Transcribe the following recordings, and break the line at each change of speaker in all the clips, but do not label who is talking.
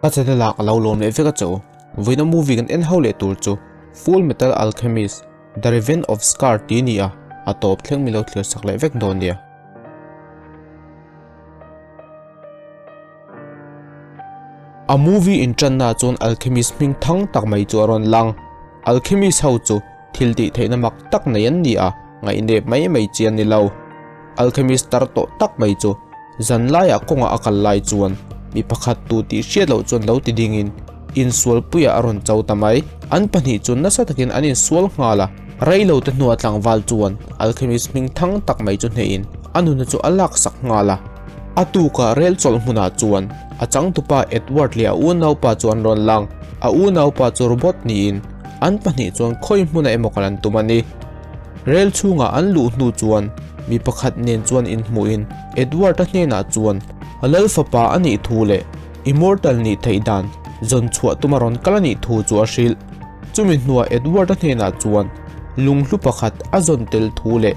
Ka channel ah ka lo lawm leh vek a che u. Vawiina movie kan en ho leh tur chu Full Metal Alchemist, The Revenge of Scar tih a ni a, a tawp thleng mi lo thlir sak leh vek dawn nia. A movie inṭanna chuan alchemist hming thang tak mai chu a rawn lang. Alchemist ho chu thil tih theihna mak tak nei an ni a, ngaihnep mai mai chi an ni lo. Alchemist tar tawh tak mai chu zan laiah kawngah a kal lai chuan mi pakhat tu tih hriat loh chuan lo ti dingin insualpuiah a rawn cho ta mai. An pahnih chu nasa takin an insual nghal a, reilo te hnuah tlangval chuan alchemist hming thang tak mai chu hnehin a nuna chu a laksak nghal a. A tukah rel chawlh hmunah chuan a changtupa Edward leh a unaupa chu an rawn lang. A unaupa chu robot niin an pahnih chuan khawi hmunah emaw kal an tum a ni. Rel chhungah an luh hnu chuan mi pakhat nen chuan inhmuhin Edward-a hnenah chuan a lal fapa a nih thu leh Immortal nih theih dan zawn chhuah tuma rawn kal a nih thu chu a hrilh. Chumi hnuah Edward-a hnenah chuan lunghlu pakhat a zawn tel thu leh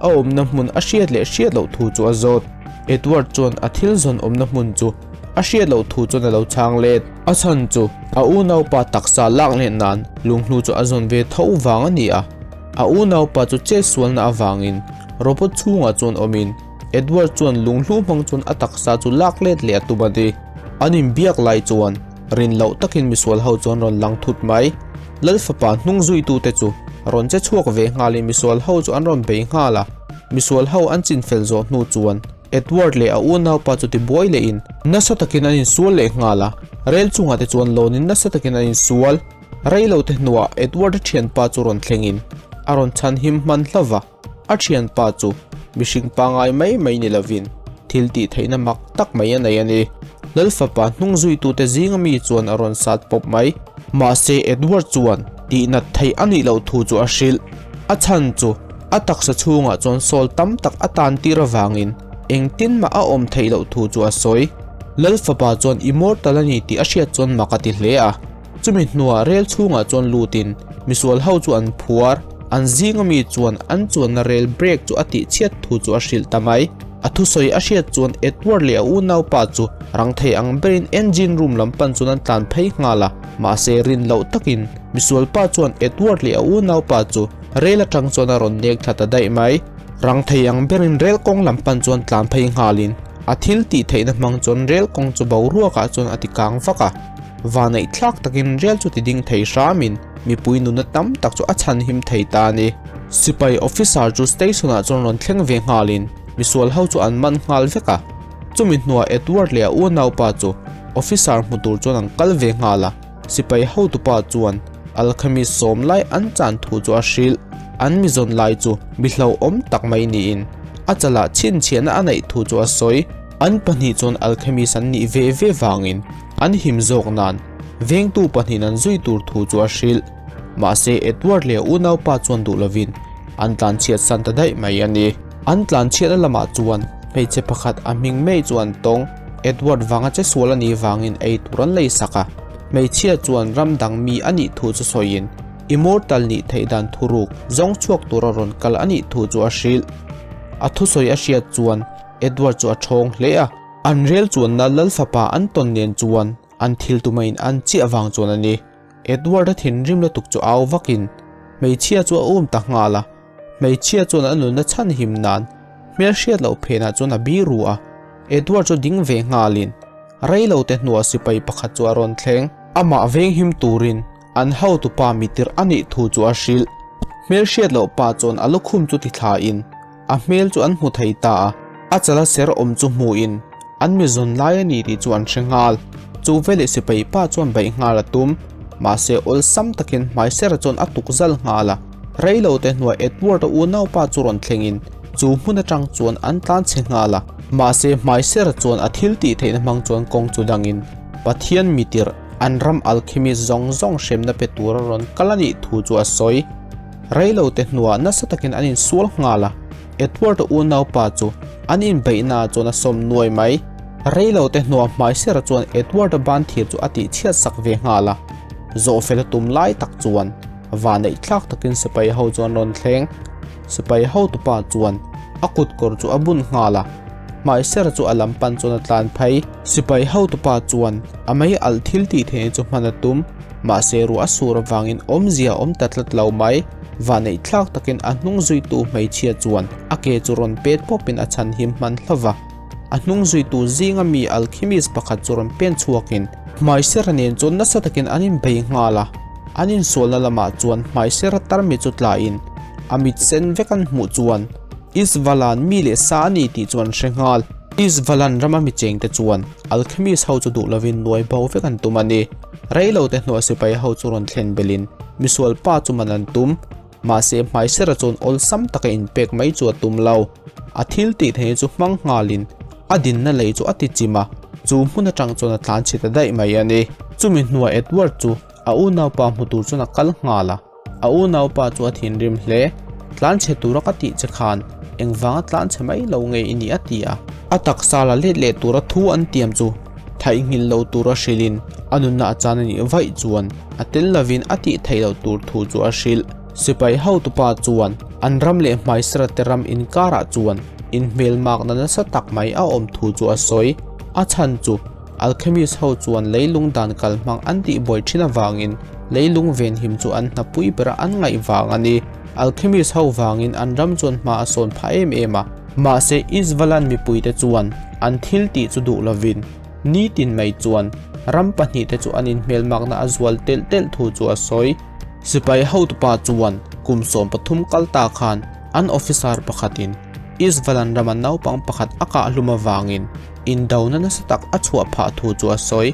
a awmna hmun a hriat leh hriat loh thu chu a zawt. Edward chuan a thil zawn awmna hmun chu a hriat loh thu chuan a lo chhang let. A chhan chu a unaupa taksa lak leh nan lunghlu chu a zawn ve tho vang a ni a. A unaupa chu chetsualna avangin robot chhungah chuan awmin Edward chuan lunghlu hmang chuan a taksa chu lak let leh a tum a ni. An inbiak lai chuan rin loh takin misual ho chuan rawn lang thut mai. Lal fapa hnung zuitute chu rawn che chhuak ve nghalin misual ho chu an rawn bei nghal a. Misual ho an chinfel zawh hnu chuan Edward leh a unaupa chu tibuai lehin nasa takin an insual leh nghal a. Rel chungah te chuan lawnin nasa takin an insual. Reilote hnuah Edward-a thianpa chu rawn thlengin a rawn chhanhim hman hlauh a. A thianpa chu mihring pangai mai mai ni lovin thil tih theihna mak tak mai a nei a ni. Lal fapa hnung zuitute zinga mi chuan a rawn sat pawp mai. Mahse Edward chuan tihnat theih a nih loh thu chu a hrilh. A chhan chu a taksa chhungah chuan sawl tam tak a tan tir avangin engtin mah a awm theih loh thu chu a sawi. Lal fapa chuan immortal a ni tih a hriat chuan mak a ti hle a. Chumi hnuah rel chhungah chuan lutin misual ho chu an phuar, an zinga mi chuan an chuanna rel brake chu a tihchhiat thu chu a hrilh ta mai. A thusawi a hriat chuan Edward leh a unaupa chu rang thei ang berin engine room lam pan chuan an tlan phei nghal a, mahse rin loh takin misual pa chuan Edward leh a unaupa chu rel atang chuan a rawn nek thla ta daih mai. Rang thei ang berin rel kawng lam pan chuan tlan phei nghalin a thil tih theihna hmang chuan rel kawng chu boruakah chuan a ti kang vak a. Vanaih thlak takin rel chu ti ding thei hramin mipui nuna tam tak chu a chhanhim thei ta a ni. Sipai officer chu station ah chuan rawn thleng ve nghalin misual ho chu an man nghal vek a. Chumi hnuah Edward leh a unaupa chu officer hmu tur chuan an kal ve nghal a. Sipai hotupa chuan alchemist sawm lai an chan thu chu a hrilh. An mizawn lai chu mi hlauhawm tak mai niin a chalah chhinchhiahna a neih thu chu a sawi. An pahnih chuan alchemist an nih ve ve vangin an him zawk nan vengtu pahnihin an zui tur thu chu a hrilh. Mahse Edward leh a unaupa chuan duh lovin an tlanchhiat san ta daih mai a ni. An tlanchhiatna lamah chuan hmeichhe pakhat a hming May chu an tawng. Edward vanga che sual a nih vangin ei tur an lei sak a. Hmeichhia chuan ram dang mi a nih thu chu sawiin Immortal nih theih dan thuruk zawng chhuak tura rawn kal a nih thu chu a hrilh. A thusawi a hriat chuan Edward chu a ṭhawng hle a. An rel chuanna Lal fapa an tawn nen chuan an thil tumain an chiah vang chuan a ni. Edward-a thinrim lutuk chu au vakin hmeichhia chu a um ta nghal a. Hmeichhia chuan a nunna chhan him nan hmelhriat loh phenah chuan a bi ru a. Edward chu ding ve nghalin reilo te hnuah sipai pakhat chu a rawn thleng. Amah venghim turin an hotupa mitir a nih thu chu a hrilh. Hmelhriat loh pa chuan a lukhum chu ti thlain A hmel chu an hmu thei ta a, a chala ser awm chu hmuhin an mi zawn lai a ni tih chu an hre nghal. Chu veleh sipai pa chuan baih nghal a tum, mahse awlsam takin hmai sera chuan a tuk zal nghal a. Reilo te hnuai Edward-a unaupa chu rawn thlengin chu hmun atang chuan an tlan chhe nghal a, mahse hmai sera chuan a thil tih theihna hmang chuan kawng chu dangin Pathian mitirh an ram alchemist zawng zawng hremna pe tura rawn kal a nih thu chu a sawi. Reilo te hnuah nasa takin an insual nghal a, Edward-a unaupa chu an inbeihnaah chuan a sawm nuai mai. Reilo te hnuah hmaisera chuan Edward-a ban thir chu a tihchhiat sak ve nghal a, zawhfel a tum lai tak chuan vanneih thlak takin sipai ho chuan rawn thleng. Sipai hotupa chuan a kutkawr chu a bun nghal a. Hmaisera chu a lam pan chuan a tlan phei. Sipai hotupa chuan a mei alh thil tih theihna chu hman a tum. Mahse ruah a sur avangin awmzia a awm ta tlat lo mai. Vahneih thlak takin a hnung zuitu hmeichhia chuan a ke chu rawn pet pawpin a chhan him hman hlauh va. A hnung zuitu zinga mi alchemist pakhat chu rawn pen chhuakin Hmaisera nen chuan nasa takin an inbei nghal a. An insualna lamah chuan Hmaisera tarmi chu tlain a mit sen vek an hmuh chuan Isvalan mi leh sa a ni tih chu an hre nghal. Isvalan rama mi chengte chuan alchemist ho chu duh lovin nuai bo vek an tum a ni. Reilote hnuah sipai ho chu rawn thlen belin misual pa chu man an tum. Mahse Hmaisera chuan awlsam taka inpek mai chu a tum lo. A thil tih theih chu hmang nghalin a dinna lei chu a ti chim a, chu hmun atang chuan a tlan chhe ta daih mai a ni. Chumi hnuah Edward chu a unaupa hmu tur chuan a kal nghal a, a unaupa chu a thinrim hle. Tlan chhe tura ka tih che khan engvanga tlan chhe mai lo nge i nih a ti a. A taksa la let leh tura thu an tiam chu thaihnghilh lo tura hrilhin a nunna a chan a nih vaih chuan a tel lovin a tih theih loh tur thu chu a hrilh. Sipai hotupa chuan an ram leh hmaisara te ram inkarah chuan inhmelmakna nasa tak mai a awm thu chu a sawi. A chhan chu alchemist ho chuan leilung dan kalhmang an tihbuai thin avangin leilung venhim chu an hnapui bera an ngaih vang a ni. Alchemist ho vangin an ram chuan hma a sawn phah em em a. Mahse Isvalan mipuite chuan an thil tih chu duh lovin nitin mai chuan ram pahnihte chu an inhmelmakna a zual telh telh thu chu a sawi. Sipai hotupa chuan kum 13 kal ta khan an officer pakhatin Isvalan rama naupang pakhat a kah hlum avangin indona nasa tak a chhuah phah thu chu a sawi.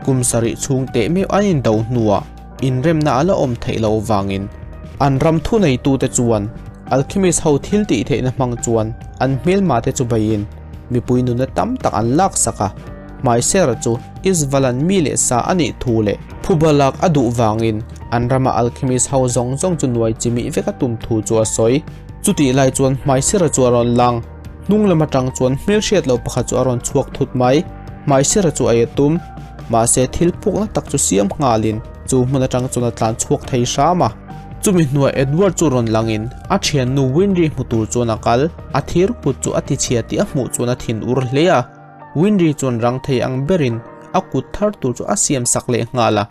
Kum sarih chhung teh meuh an indo hnuah inremna a la awm theih loh vangin an ram thuneitute chuan alchemist ho thil tih theihna hmang chuan an hmelma te chu beiin mipui nuna tam tak an lak sak a. Hmaisera chu Isvalan mi leh sa a nih thu leh phuba lak a duh vangin an rama alchemist ho zawng zawng chu nuai chimih vek a tum thu chu a sawi. Chutih lai chuan Hmaisera chu a rawn lang. Hnung lam atang chuan hmelhriat loh pakhat chu a rawn chhuak thut mai. Hmaisera chu ei a tum. Mahse thil pukna tak chu siam nghalin chu hmun atang chuan a tlan chhuak thei hram a. Chumi hnuah Edward chu rawn langin a thiannu Winry hmu tur chuan a kal. A thir kut chu a tichhia tih a hmuh chuan a thin ur hle a. Winry chuan rang thei ang berin a kut thar tur chu a siam sak leh nghal a.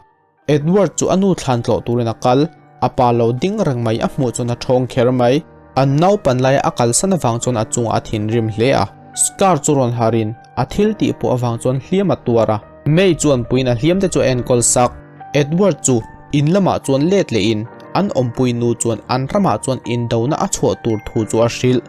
Edward chu a nu thlan tlawh turin a kal. A pa lo ding reng mai a hmuh chuan a thawng kher mai. An naupan laia a kalsan avang chuan a chungah a thinrim hle a. Scar chu rawn harin a thil tih pawh avang chuan hliam a tuar a. May chuan puiin a hliam te chu a enkawl sak. Edward chu in lamah chuan let lehin an awmpui nu chuan an ramah chuan indona a chhuah tur thu chu a hrilh.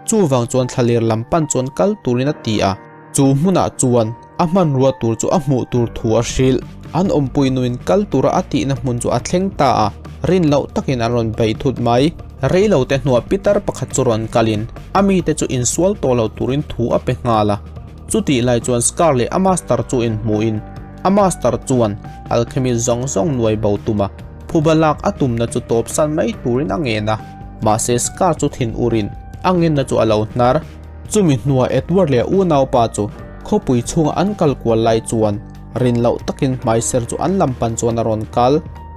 Chuvang chuan thlaler lam pan chuan kal turin a ti a. Chu hmunah chuan a hmanrua tur chu a hmuh tur thu a hrilh. An awmpui nuin kal tura a tihna hmun chu a thleng ta a, rin loh takin an rawn bei thut mai. Reilote hnuah pitar pakhat chu rawn kalin a mite chu insual tawh lo turin thu a pe nghal a. Chutih lai chuan Scar leh a master chu inhmuhin a master chuan alchemy zawng zawng nuai bo tum a, phuba lak a tumna chu tawpsan mai turin a ngen a. Mahse Scar chu thin urin a ngenna chu a lo hnar. Chumi hnuah Edward leh a unaupa chu khawpui chhunga an kal kual lai chuan rin loh takin hmaiser chu an lam pan chuan a rawn kal.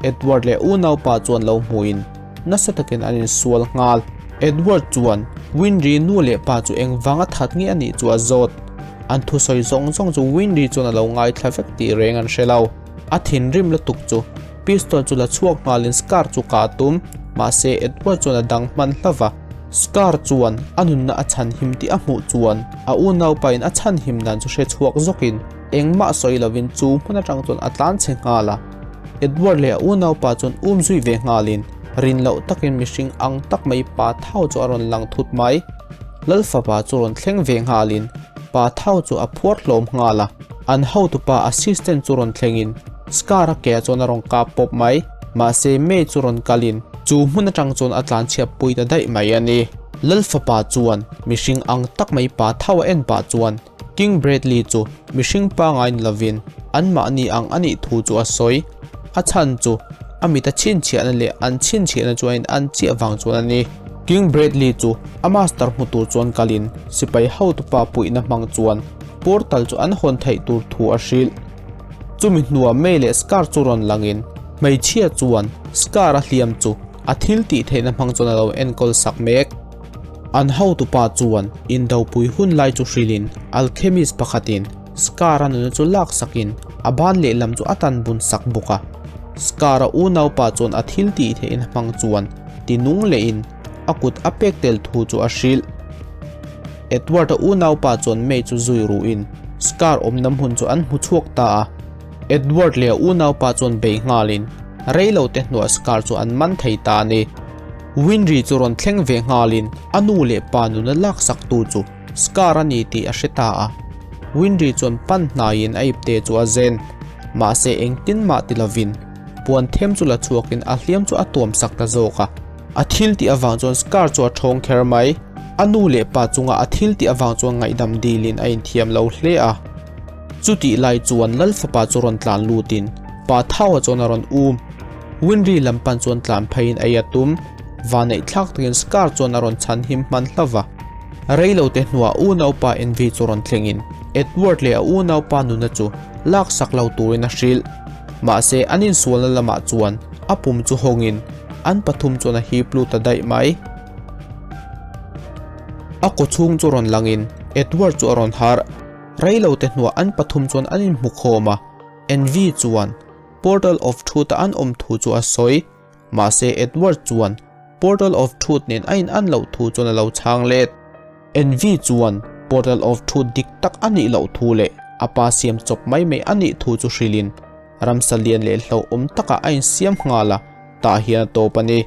Edward leh a unaupa chuan lo hmuhin nasa takin an insual nghal. Edward chuan Winry nu leh pa chu engvanga that nge a nih chu a zawt. An thusawi zawng zawng chu Winry chuan a lo ngaithla vek tih reng an hre lo. A thinrim lutuk chu pistol chu la chhuak nghalin Scar chu kah a tum. Mahse Edward chuan a dang hman hlauh va. Scar chuan a nunna a chhanhim tih a hmuh chuan a unaupain a chhanhim dan chu hre chhuak zawkin engmah sawi lovin chu hmun atang chuan a tlan chhe nghal a. Edward leh a unaupa chuan um zui ve nghalin rin loh takin mihring ang tak mai pa thau chu a rawn lang thut mai. Lal fapa chu rawn thleng ve nghalin pa thau chu a phuar hlawm nghal a. An hotupa assistant chu rawn thlengin Scar-a ke ah chuan a rawn kap pawp mai. Mahse May chu rawn kalin chu hmun atang chuan a tlanchhiat pui ta daih mai a ni. Lal fapa chuan mihring ang tak mai pa thau a en pah chuan King Bradley chu mihring pangai ni lovin anmahni ang a nih thu chu a sawi. A chhan chu a mit a chhinchhiahna leh an chhinchhiahna chu a in an chiah vang chuan a ni. King Bradley chu a master hmu tur chuan kalin sipai hotupa puihna hmang chuan portal chu an hawn theih tur thu a hrilh. Chumi hnuah May leh Scar chu rawn langin hmeichhia chuan Scar a hliam chu a thil tih theihna hmang chuan a lo enkawl sak mek. An hotupa chuan indopui hun lai chu hrilhin alchemist pakhatin Scar-a nuna chu laksakin a ban lehlam chu a tan bun sak bawk a. Scar-a unaupa chuan a thil tih theihna hmang chuan ti nung lehin a kut a pek tel thu chu a hrilh. Edward-a unaupa chuan May chu zui ruhin Scar awmna hmun chu an hmu chhuak ta a. Edward leh a unaupa chuan bei nghalin reilo te hnuah Scar chu an man thei ta a ni. Winry chu rawn thleng ve nghalin a nu leh pa nuna laksak tu chu Scar a ni tih a hre ta a. Winry chuan pan hnaiin a ipte chu a zen. Mahse engtin mah ti lovin puan them chu la chhuakin a hliam chu a tuam sak ta zawk a. A thil tih avang chuan Scar chu a thawng kher mai. A nu leh pa chunga a thil tih avang chuan ngaihdam dilin a inthiam lo hle a. Chutih lai chuan Lal fapa chu rawn tlan lutin Pa Thaua chuan a rawn um. Winry lam pan chuan tlan pheiin ei a tum. Vaneih thlak takin Scar chuan a rawn chhan him hman hlauh va. Reilo te hnuah unaupa Envy chu rawn thlengin Edward leh a unaupa nuna chu laksak lo turin a hrilh. Mahse an insualna lamah chuan a pum chu hawngin an pathum chuan a hip lut ta daih mai. A kawchhung chu rawn langin Edward chu a rawn harh. Reilo te hnuah an pathum chuan an inhmu khawm a, Envy chuan Portal of Truth-a an awm thu chu a sawi. Mahse Edward chuan Portal of Truth nen a in an loh thu chuan a lo chhang let. Envy chuan Portal of Truth dik tak a nih loh thu leh a pa siam chawp mai mai a nih thu chu hrilhin ramsa lian leh hlauhawm takah a insiam nghal a, tah hian a tawp a ni.